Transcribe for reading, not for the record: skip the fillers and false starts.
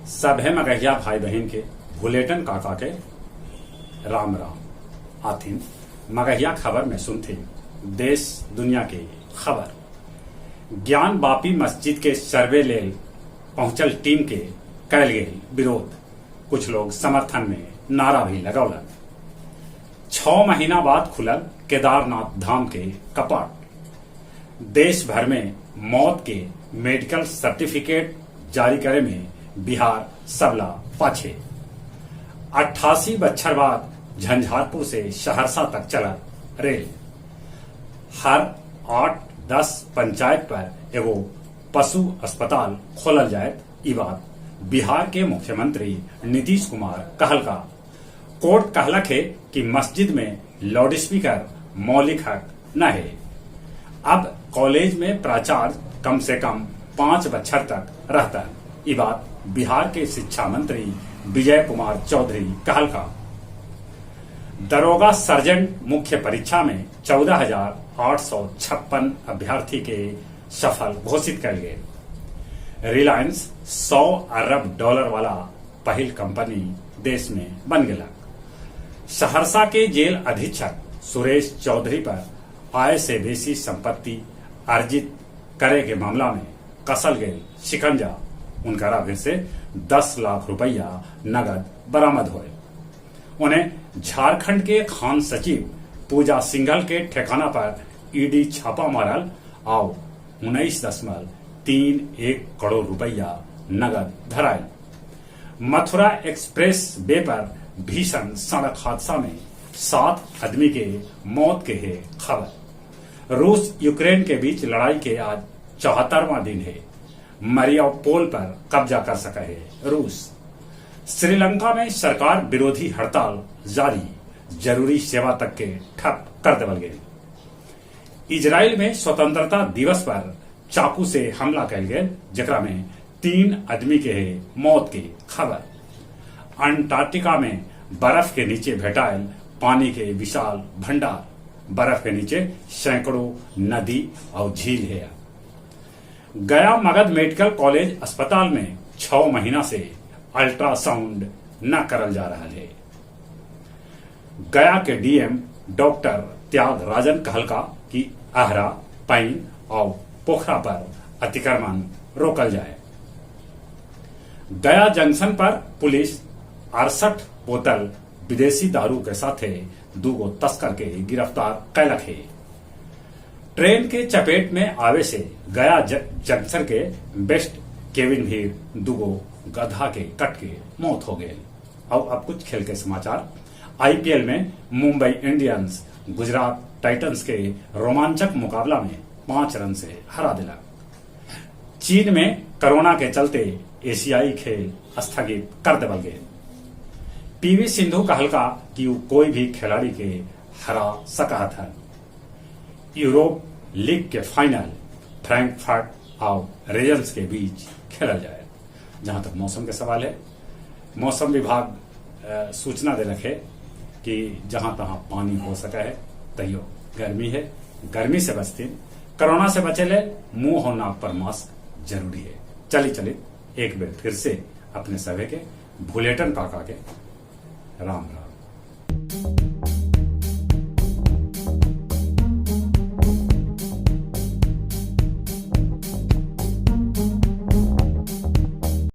सभे मगहिया भाई बहिन के भुलेटन काका के राम राम। आथिन मगहिया खबर में सुनथिन देश दुनिया के खबर। ज्ञानवापी मस्जिद के सर्वे लेल पहुंचल टीम के कैल गेल विरोध, कुछ लोग समर्थन में नारा भी लगौलन। 6 महीना बाद खुलल केदारनाथ धाम के कपाट। देश भर में मौत के मेडिकल सर्टिफिकेट जारी करे में बिहार सबला पाछे। 88 बच्छर बाद झंझारपुर से सहरसा तक चलल रेल। हर 8-10 पंचायत पर एगो पशु अस्पताल खोलल जायत, ई बात बिहार के मुख्यमंत्री नीतीश कुमार कहलका। कोर्ट कहलक हे कि मस्जिद में लाउडस्पीकर मौलिक हक न हे। अब कॉलेज में प्राचार्य कम से कम 5 बच्छर तक रहतन, ई बात बिहार के शिक्षा मंत्री विजय कुमार चौधरी कहलका। दरोगा सर्जन मुख्य परीक्षा में 14,856 अभ्यर्थी के सफल घोषित कयल गेल। रिलायंस 100 अरब डॉलर वाला पहिल कंपनी देश में बन गेलक। सहरसा के जेल अधीक्षक सुरेश चौधरी पर आय से बेसी संपत्ति अर्जित करे के मामला में कसल गेल शिकंजा। उनकरा फिर से 10 लाख रुपया नगद बरामद होए। उन्हें झारखंड के खान सचिव पूजा सिंघल के ठिकाना पर ईडी छापा मारल आउ 19.31 करोड़ रुपया नगद धरायल। मथुरा एक्सप्रेस वे पर भीषण सड़क हादसा में 7 आदमी के मौत के है खबर। रूस यूक्रेन के बीच लड़ाई के आज 74वां दिन है। मरियापोल पर कब्जा कर सका है रूस। श्रीलंका में सरकार विरोधी हड़ताल जारी, जरूरी सेवा तक के ठप कर देवल गेल। इजराइल में स्वतंत्रता दिवस पर चाकू से हमला कयल गेल, जेकरा में 3 आदमी के है मौत के खबर। अंटार्कटिका में बर्फ के नीचे भेटायल पानी के विशाल भंडार। बर्फ के नीचे सैकड़ों नदी और झील है। गया मगध मेडिकल कॉलेज अस्पताल में 6 महीना से अल्ट्रासाउंड न करल जा रहा है। गया के डीएम डॉक्टर त्याग राजन कहलका कि अहरा, पैन और पोखरा पर अतिक्रमण रोकल जाए। गया जंक्शन पर पुलिस 68 बोतल विदेशी दारू के साथे 2 तस्कर के गिरफ्तार कैलक है। ट्रेन के चपेट में आवे से गया जंक्शन के बेस्ट केविन भी 2 गधा के कट के मौत हो गए। और अब कुछ खेल के समाचार। आईपीएल में मुंबई इंडियंस गुजरात टाइटंस के रोमांचक मुकाबला में 5 रन से हरा दिला। चीन में कोरोना के चलते एशियाई खेल स्थगित कर देवल गए। पीवी सिंधु कहलका कि वो कोई भी खिलाड़ी के हरा सका था। यूरोप लीग के फाइनल फ्रैंकफर्ट और रेजन्स के बीच खेला जाए। जहां तक मौसम के सवाल है, मौसम विभाग सूचना दे रखे कि जहां तहां पानी हो सका है तैयो गर्मी है, गर्मी से बचती, कोरोना से बचे ले मुंह और नाक पर मास्क जरूरी है। चली चली एक बार फिर से अपने सभी के भुलेटन काका के राम राम।